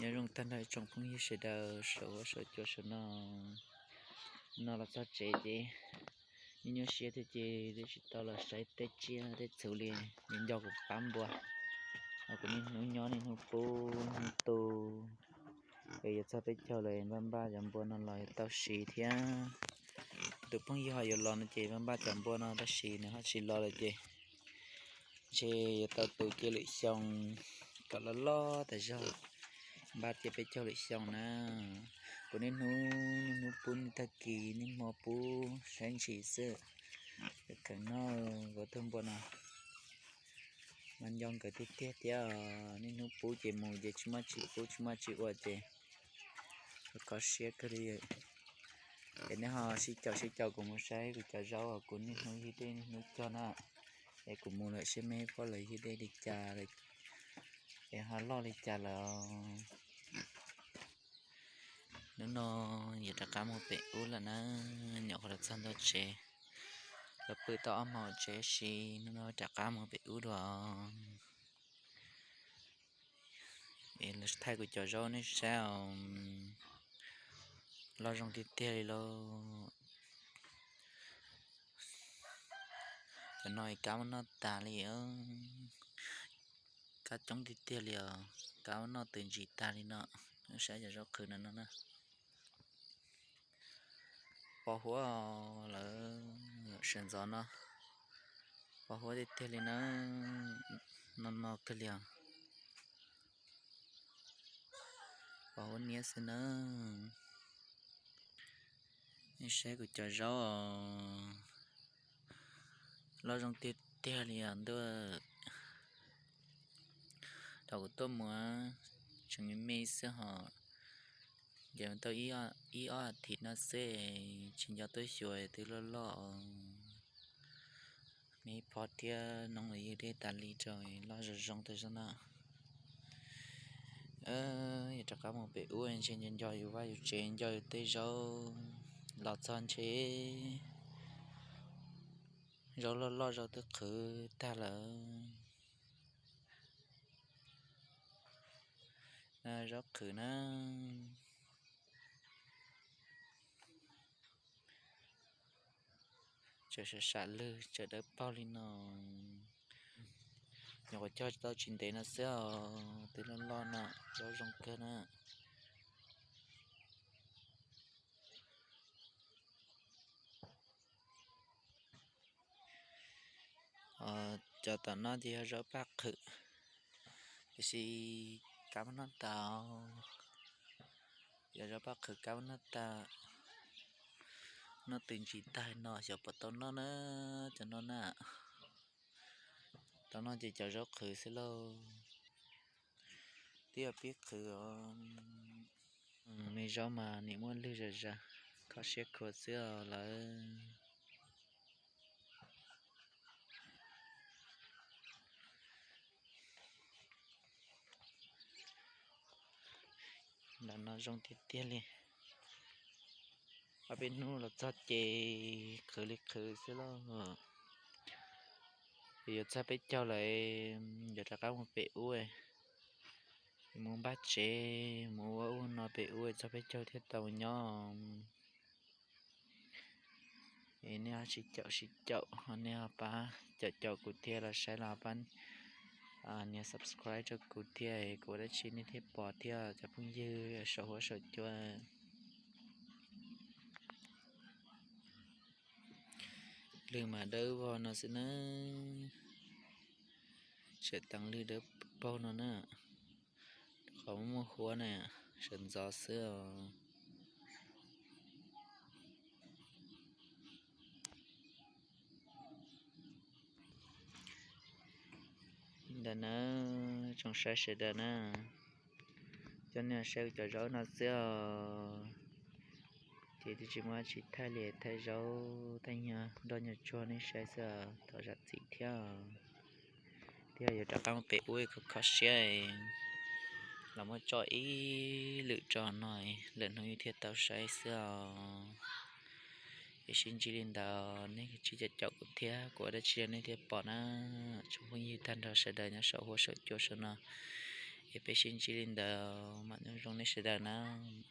Nyob zoo tag nrho ib tsoom phooj ywg sawv daws saum huab saum cua saum no. No los txog tsev ces nyuaj nyuaj siab thiab ces twb tsis tau los saib tej tsiaj tej txhu li, nco nco kuv pab npua. Kuv niaj hnub nyob niaj hnub pub hnub tu, es yuav txog peb caug lawm npaj npaj cov npua no los yuav tau siv thiab. Tus phooj ywg ho yuav los no ces npaj npaj cov npua no tab sis nws ho tsis los lawm ces ntshe yuav tau tu cia lwm xyoo kom loj loj tas zog, npaj cia peb caug lwm xyoo na. Kuv niaj hnub niaj hnub pub niaj tag kis niaj hmo pub saib ntsis xwb. Kheev noj kuv tus npua no mas nco nkawd tiag tiag thiab, niaj hnub pub ces mus ces tsis muaj tsis pub tsis muaj tsis ua ces kho siab kawg li. Es nej ho sib caum sib caum kuv mus saib kuv cov zaub uas kuv niaj hnub ywg dej niaj hnub cog na. Es kuv mus lawm seb meb phob lawv ywg dej li cas lawm, es ho loj li cas lawm. Hnub no yuav rov qab mus pem ub lawm na, nyuam qhuav los txog ntua tsev, los pw tau ob hmos tsev si, hnub no rov qab mus pem ub dua. Es los thaij kuv cov zaub nej saib os, loj zoo tiag tiag li lauj. Cov no kab muab noj tas li, kab coob tiag tiag li os, kab muab noj tws ntsis tag li no. Nej saib cov zaub qhwv no no na. Pos huab lawm sawv ntxov no, pos huab tiag tiag li na, no no kawg li os. Pos huab niab xwb na. Nej saib kuv cov zaub os, loj zoo tiag tiag li os ntuj. Thaum kuv tuaj mus tseem me me xwb hos, ces tau ib ob as thiv no xwb tsis nco tuaj xyuas twb loj loj os. Me phob thiab noob los ywg dej tas li rau, loj zoo zoo tas zog na. Yuav rov qab mus pem ub ntshe nco nco yus vaj yus tsev nco yus tej zaub, los txog ntshe zaub loj loj zaub twb qhwv tag lawm. Zaub qhwv na. Tseem sam sam lwg tseem dawb paug li no. Nyuam qhuav cog tau tsis ntev no xwb os, twb loj loj no, zaub zoo kawg na. Cov tom no ces yog zaub paj qhwv, tiam sis kab muab noj tas, yog zaub paj qhwv kab muab noj tas. Noj tws ntsis tag no xyov puas tau noj na, cov no na. Tau noj ces cov zaub qhwv xwb lauj. Twb yog pib qhwv os. Me zaub mas nim muaj lwg zom zaws, kho siab khuav xwb os lawv. Ntawm no zoo tiag tiag li. Ob peb hnub los txog ces qhwv li qhwv xwb lauj. Yuav txog peb caug lawm, yuav rov qab mus pem ub, mus npaj tsev, mus ua ub no pem ub txog peb caug thiaj tau nyob. Es nej ho sib caum sib caum, nej ho pab caum caum kuv thiab, los saib los pab nias subscribe rau kuv thiab, kuv ua dab tsi nej thiaj pom thiab cov phooj ywg saum huab saum cua. Lwg mas dawb vog no xwb na, tseem teev lwg dawb paug no na, qhov muaj huab na, sawv ntxov xwb os. Ntawm na, tsoom saib sawv daws na, coj nej saib cov zaub no xwb os. Ces twb tsis muaj tsis thaij li, thaij zaub thaij nyuag nroj nyuag tsuag nej saib xwb os, thov zam txim thiab. Thiab yuav rov qab mus pem ub, kho kho siab los muab tso ib lwm rau no, lwm hnub thiaj tau saib xwb os. Es sib ntsib li ntawd, nej cia li caum kuv thiab, kuv ua dab tsi nej thiaj pom na. Tsoom phooj ywg tag nrho sawv daws nyob saum huab saum cua saum no, Es peb sib ntsib li ntawd, mam nyob zoo nej sawv daws nawb.